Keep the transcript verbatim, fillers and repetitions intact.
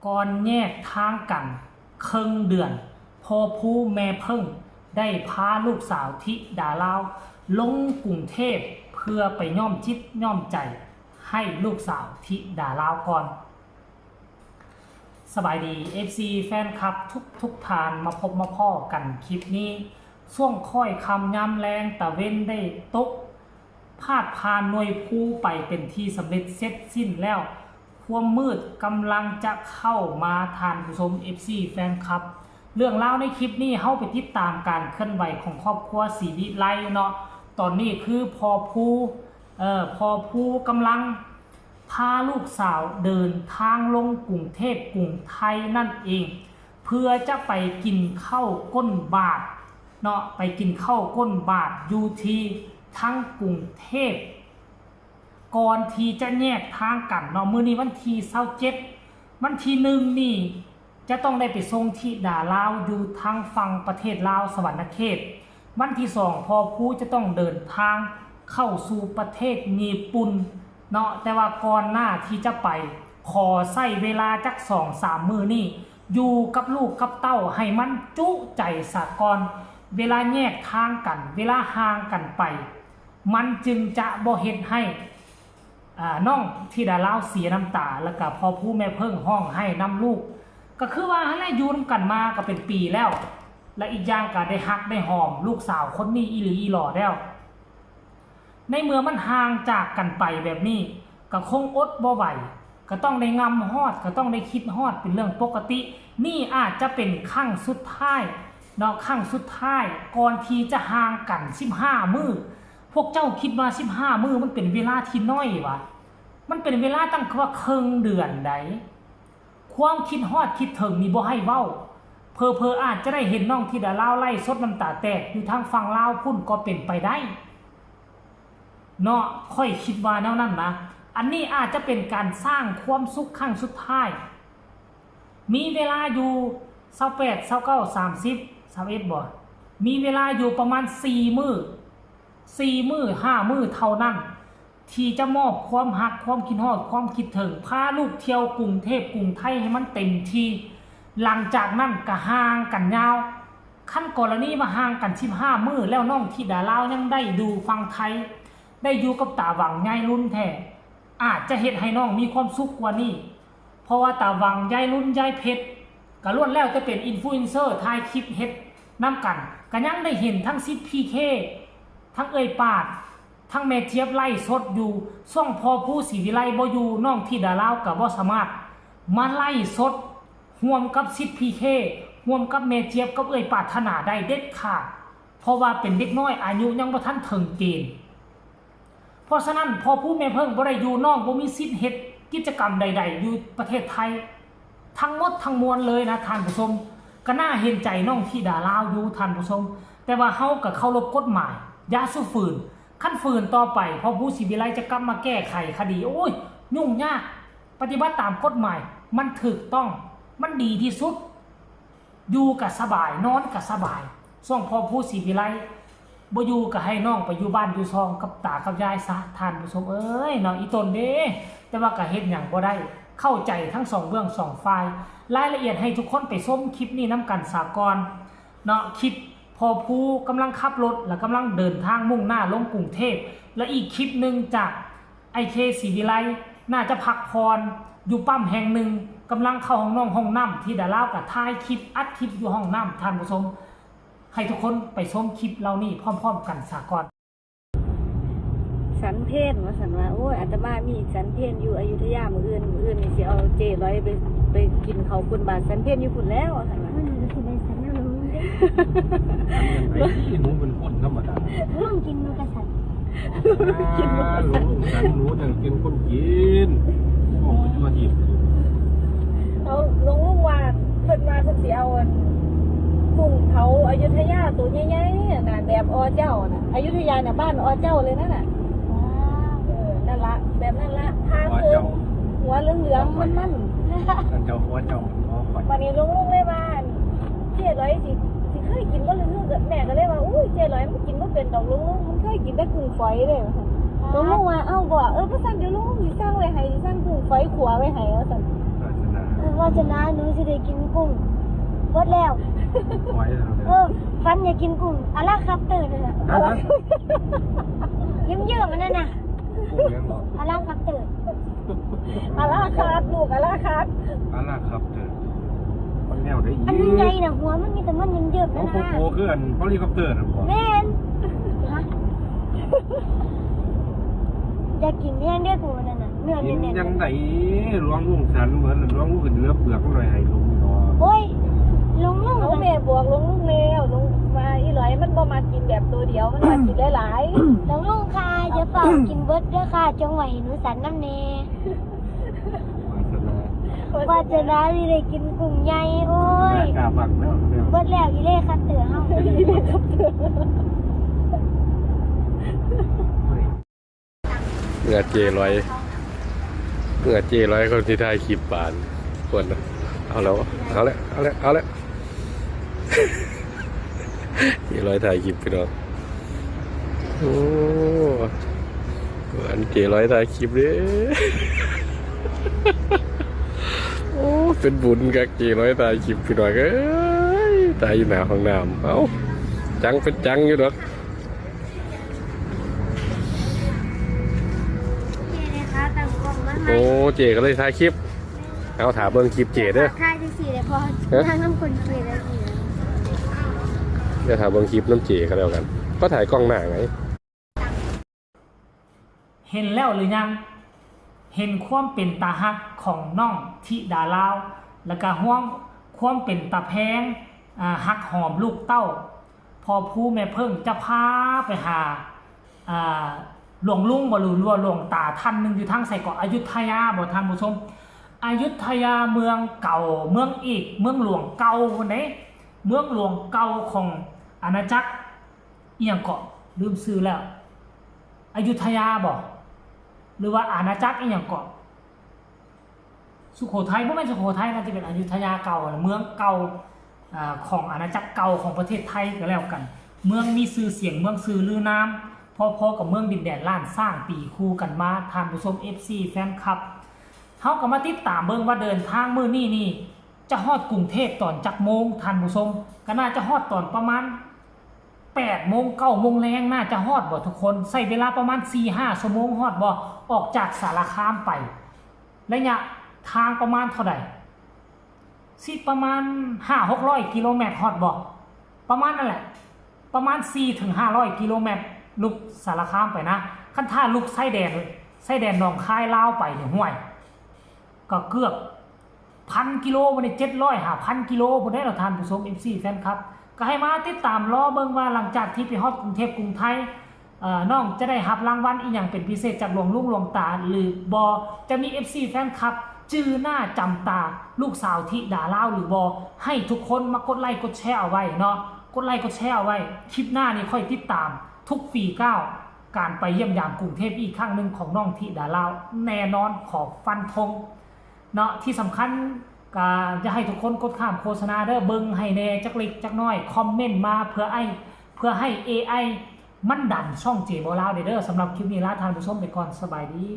ก่อนแยกทางกันเคิ่งเดือน พ่อภูแม่เพิ่งได้พาลูกสาวธิดาลาวลงกรุงเทพฯ เพื่อไปย้อมจิตย้อมใจให้ลูกสาวธิดาลาวก่อน สบายดี เอฟซี แฟนคลับทุกทุกท่าน มาพบมาพ้อกันคลิปนี้ ช่วงค่อยค่ำยามแลง ตะเว็นได้ตก พาดผ่านหน่วยภูไปเป็นที่สำเร็จเสร็จสิ้นแล้ว ความมืดกำลังจะเข้ามา ท่านผู้ชม เอฟซี แฟนคลับ เรื่องราวในคลิปนี้ เฮาไปติดตามการเคลื่อนไหวของครอบครัวศรีวิไลเนาะ ตอนนี้คือพ่อภู เอ่อ พ่อภูกำลังพาลูกสาวเดินทางลงกรุงเทพฯ กรุงไทยนั่นเอง เพื่อจะไปกินข้าวก้นบาทเนาะ ไปกินข้าวก้นบาทอยู่ที่ทางกรุงเทพฯ ก่อนที่จะแยกทางกันเนาะ มื้อนี้วันที่ซาวเจ็ด วันที่หนึ่งนี่ จะต้องได้ไปส่งธิดาลาวอยู่ทางฝั่งประเทศลาวสะหวันนะเขต วันที่สอง พ่อภูจะต้องเดินทางเข้าสู่ประเทศญี่ปุ่นเนาะ แต่ว่าก่อนหน้าที่จะไป ขอใช้เวลาจักสองสามมื้อนี่ อยู่กับลูกกับเต้าให้มันจุใจซะก่อน เวลาแยกทางกัน เวลาห่างกันไป มันจึงจะบ่เฮ็ดให้ อ่า น้องธิดาลาวเสียน้ำตา แล้วก็พ่อภูแม่เพิ่งฮ้องไห้นำลูก ก็คือว่าหั้นแหละ อยู่นำกันมาก็เป็นปีแล้ว และอีกอย่างก็ได้ฮักได้หอมลูกสาวคนนี้อีหลีอีหล่อแล้ว ในเมื่อมันห่างจากกันไปแบบนี้ ก็คงอดบ่ไหว ก็ต้องได้งำฮอด ก็ต้องได้คิดฮอดเป็นเรื่องปกติ นี่อาจจะเป็นครั้งสุดท้ายเนาะ ครั้งสุดท้ายก่อนที่จะห่างกันสิบห้ามื้อ พวกเจ้าคิดว่าสิบห้ามื้อมันเป็นเวลาที่น้อยวะ มันเป็นเวลาตั้งว่าเคิ่งเดือนใด ความคิดฮอดคิดถึงนี่บ่ให้เว้า เผลอๆ อาจจะได้เห็นน้องธิดาลาวไลฟ์สดน้ำตาแตกอยู่ทางฝั่งลาวพุ้นก็เป็นไปได้ เนาะ ข้อยคิดว่าแนวนั้นนะ อันนี้อาจจะเป็นการสร้างความสุขครั้งสุดท้าย มีเวลาอยู่ซาวแปด ซาวเก้า สามสิบ ซาวเอ็ด บ่ มีเวลาอยู่ประมาณสี่มื้อ สี่มื้อ ห้ามื้อเท่านั้น ที่จะมอบความฮัก ความคิดฮอด ความคิดถึง พาลูกเที่ยวกรุงเทพฯ กรุงไทยให้มันเต็มที่ หลังจากนั้นก็ห่างกันยาว คันกรณีว่าห่างกันสิบห้ามื้อ แล้วน้องธิดาลาวยังได้อยู่ฝั่งไทย ได้อยู่กับตาหวังยายลุนแท้ อาจจะเฮ็ดให้น้องมีความสุขกว่านี้ เพราะว่าตาหวังยายลุนยายเพชร ก็ล้วนแล้วแต่เป็นอินฟลูเอนเซอร์ ถ่ายคลิปเฮ็ดนำกัน ก็ยังได้เห็นทั้งสิทธิ์พีเค ทั้งเอื้อยปาด ทั้งแม่เจี๊ยบไลฟ์สดอยู่ ช่วงพ่อภูศรีวิไลบ่อยู่ น้องธิดาลาวก็บ่สามารถมาไลฟ์สดร่วมกับสิทธิ์พีเค ร่วมกับแม่เจี๊ยบกับเอื้อยปาดถนาได้เด็ดขาด เพราะว่าเป็นเด็กน้อยอายุยังบ่ทันถึงเกณฑ์ เพราะฉะนั้นพ่อภูแม่เพิ่งบ่ได้อยู่ น้องบ่มีสิทธิ์เฮ็ดกิจกรรมใดๆ อยู่ประเทศไทย ทั้งหมดทั้งมวลเลยนะท่านผู้ชม ก็น่าเห็นใจน้องธิดาลาวอยู่ท่านผู้ชม แต่ว่าเฮาก็เคารพกฎหมาย อย่าสู้ฝืน คันฝืนต่อไป พ่อภูศรีวิไลจะกลับมาแก้ไขคดี โอ้ย ยุ่งยาก ปฏิบัติตามกฎหมาย มันถูกต้อง มันดีที่สุด อยู่ก็สบาย นอนก็สบาย ช่วงพ่อภูศรีวิไลบ่อยู่ก็ให้น้องไปอยู่บ้านอยู่ซองกับตากับยายซะ ท่านผู้ชมเอ้ยเนาะ อีตนเด้ แต่ว่าก็เฮ็ดหยังบ่ได้ เข้าใจทั้งสองเบื้องสองฝ่าย รายละเอียดให้ทุกคนไปชมคลิปนี้นำกันซะก่อนเนาะ คลิปพ่อภูกำลังขับรถ และกำลังเดินทางมุ่งหน้าลงกรุงเทพฯ และอีกคลิปหนึ่งจาก ไอเค ศรีวิไล น่าจะพักผ่อนอยู่ปั๊มแห่งหนึ่ง กำลังเข้าห้องนอนห้องน้ำ ธิดาลาวก็ถ่ายคลิปอัดคลิปอยู่ห้องน้ำ ท่านผู้ชม ให้ทุกคนไปชมคลิปเหล่านี้พร้อมๆกันซะก่อน สันเพนว่าซั่นว่า โอ้ย อาตมามีสันเพนอยู่อยุธยามื้ออื่น มื้ออื่นนี่สิเอาเจ้ร้อยไป ไปกินข้าวก้นบาทสันเพนอยู่พุ้นแล้วว่าซั่นว่า มันสิไปสันนรกเด้ ไอ้ที่หนูเป็นคนธรรมดา ลุงกินหมูกระสัน กินหนูสันหนูจังเป็นคนกินบอกเป็นตัวดี เอาหลวงลุงว่าเพิ่นว่าเพิ่นสิเอาอันกุ้งเผาอยุธยาตัวใหญ่ๆน่ะ แบบอเจ้าน่ะ อยุธยาน่ะบ้านอเจ้าเลยนั่นน่ะ เออ นั่นละ แบบนั่นละ ทาง ว่า คือ เจ้า หัวเหลืองๆมันๆ นั่นเจ้าหัวเจ้าหัวข่อย วันนี้ลุงลุงเลยว่าอันเจ๊ร้อยสิสิเคยกินบ่หรือแม่ก็เลยว่า อุ้ย เจ๊ร้อยมันกินบ่เป็นดอกลุงลุง มันเคยกินแต่กุ้งฝอยเด้ ลุงลุงว่า เอ้าบ่ เออ บ่ซั่นเดี๋ยวลุงลุงสิสั่งไว้ให้ สิสั่งกุ้งฝอยขัวไว้ให้ ว่าซั่น ศาสนา วาสนาหนูสิได้กินกุ้งเบิดแล้ว หอยแล้ว เออ ฝันอยากกินกุ้ง อาราคัปเตอร์นั่นน่ะ ฮะ เยิ้มๆมันนั่นน่ะ กุ้งยังบอก อาราคัปเตอร์ อาราคาดลูกอาราคาด อาราคัปเตอร์มันแนวได้อีก อันนี้ใหญ่น่ะ หัวมันมีแต่มันเยิ้มๆ โอ้ นั่น โห น่ะ โอ้คืออันเฮลิคอปเตอร์นะบอก แม่นฮะอยากกินแห้งเด้อกูนั่นน่ะ เนื้อ กิน แน่นๆ ยังไงหลวงลุงสันเหมือนหลวงลุงขึ้นเนื้อเปลือกหน่อยให้ลุงรอ โอ้ยหลวงลุง เอาแม่บอกหลวงลุงแล้วหลวงว่าอีหลอยมันบ่มากินแบบตัวเดียวมันมากินหลาย หลวงลุงค่ะอย่าเป่ากินเบิดเด้อค่ะ จงไว้ให้หนูสันน้ำแน่ มาสนาว าสนาสิได้กินกุ้งใหญ่โอ้ย กาบังแล้วเนี่ย เบิดแล้วอีเล่คัดเตือนเฮา เหงาเจร้อยเหงาเจร้อยเขาที่ถ่ายคลิปปานคนน่ะเอาแล้วเอาแล้วเอาแล้วเอาแล้วเจร้อยถ่ายคลิปพี่น้องโอ้อันเจร้อยถ่ายคลิปเด้โอ้เป็นบุญกับเจร้อยถ่ายคลิปพี่น้องเอ้ยถ่ายอยู่หน้าห้องน้ำเอ้าจังเป็นจังอยู่ดอก เจเลยค่ะตั้งกล้องมาให้ โอ้เจก็เลยถ่ายคลิป เอาถ่ายเบิ่งคลิปเจเด้อ ถ่ายจังสี่เลยพอ ฮะ นั่งน้ำคนเจแล้วสิ เดี๋ยวถ่ายเบิ่งคลิปน้ำเจก็แล้วกัน ก็ถ่ายกล้องหน้าไง เห็นแล้วหรือยัง เห็นความเป็นตาฮักของน้องธิดาลาว แล้วก็ห่วงความเป็นตาแพงอ่าฮักหอมลูกเต้า พอผู้แม่เพิ่งจะพาไปหาอ่าหลวงลุงบ่หรือว่าหลวงตาท่านหนึ่งอยู่ทางไสเกาะอยุธยาบ่ท่านผู้ชม อยุธยาเมืองเก่าเมืองเอกเมืองหลวงเก่าคนไหนเมืองหลวงเก่าของอาณาจักร อีหยังเกาะลืมชื่อแล้ว อยุธยาบ่หรือว่าอาณาจักรอีหยังเกาะสุโขทัยบ่แม่นสุโขทัยน่าจะเป็นอยุธยาเก่าเมืองเก่าอ่าของอาณาจักรเก่าของประเทศไทยก็แล้วกัน เมืองมีชื่อเสียงเมืองชื่อลือนามพอๆกับเมืองดินแดนล้านช้างตีคู่กันมาท่านผู้ชม เอฟซี แฟนคลับเฮาก็มาติดตามเบิ่งว่าเดินทางมื้อนี้นี่จะฮอดกรุงเทพฯตอนจักโมงท่านผู้ชมก็น่าจะฮอดตอนประมาณ แปดโมงเก้าโมงแลงน่าจะฮอดบ่ทุกคนใช้เวลาประมาณสี่ห้าชั่วโมงฮอดบ่ออกจากสารคามไป ระยะทางประมาณเท่าใดสิประมาณห้าหกร้อยกิโลเมตรฮอดบ่ประมาณนั่นแหละ ประมาณสี่ถึงห้าร้อยกิโลเมตรลุกสารคามไปนะคันถ้าลุกชายแดนชายแดนหนองคายลาวไปนี่ห้วย ก็เกือบพันกิโลบ่ได้เจ็ดร้อยห้าพันกิโลบ่ได้เราท่านผู้ชม เอฟซี แฟนคลับ ก็ให้มาติดตามรอเบิ่งว่าหลังจากที่ไปฮอดกรุงเทพกรุงไทยเอ่อน้องจะได้รับรางวัลอีหยังเป็นพิเศษจากหลวงลุงหลวงตาหรือบ่จะมี เอฟซี แฟนคลับ จื่อหน้าจำตาลูกสาวธิดาลาวหรือบ่ให้ทุกคนมากดไลค์กดแชร์เอาไว้เนาะกดไลค์กดแชร์เอาไว้คลิปหน้านี่ค่อยติดตามทุกฝีก้าวการไปเยี่ยมยามกรุงเทพฯอีกครั้งหนึ่งของน้องธิดาลาวแน่นอนขอฟันธง เนาะที่สำคัญก็อย่าให้ทุกคนกดข้ามโฆษณาเด้อเบิ่งให้แน่จักเล็กจักน้อยคอมเมนต์มาเพื่อไอ้เพื่อให้ เอไอ มันดันช่องเจบอลาวเด้อสำหรับคลิปนี้ลาท่านผู้ชมไปก่อนสบายดี